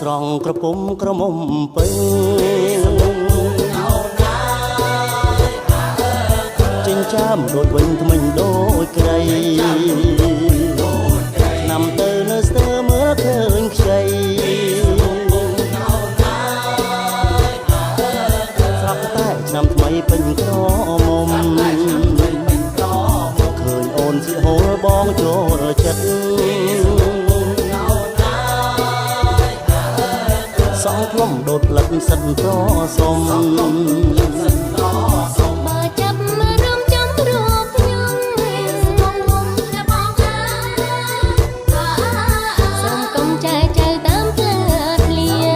ស្រង់ក្រពុំក្រមុំពេញចិញ្ចើមដូចវិញថ្មិញដូចក្រីឆ្នាំទៅនៅស្ទើរមើលឃើញខ្ចីស្រាប់តែឆ្នាំថ្មីពេញក្រមុំឃើញអូនជាហូលបងចូលចិត្តសងផ្លុំដូតផ្លិតសិនប្រសុំ។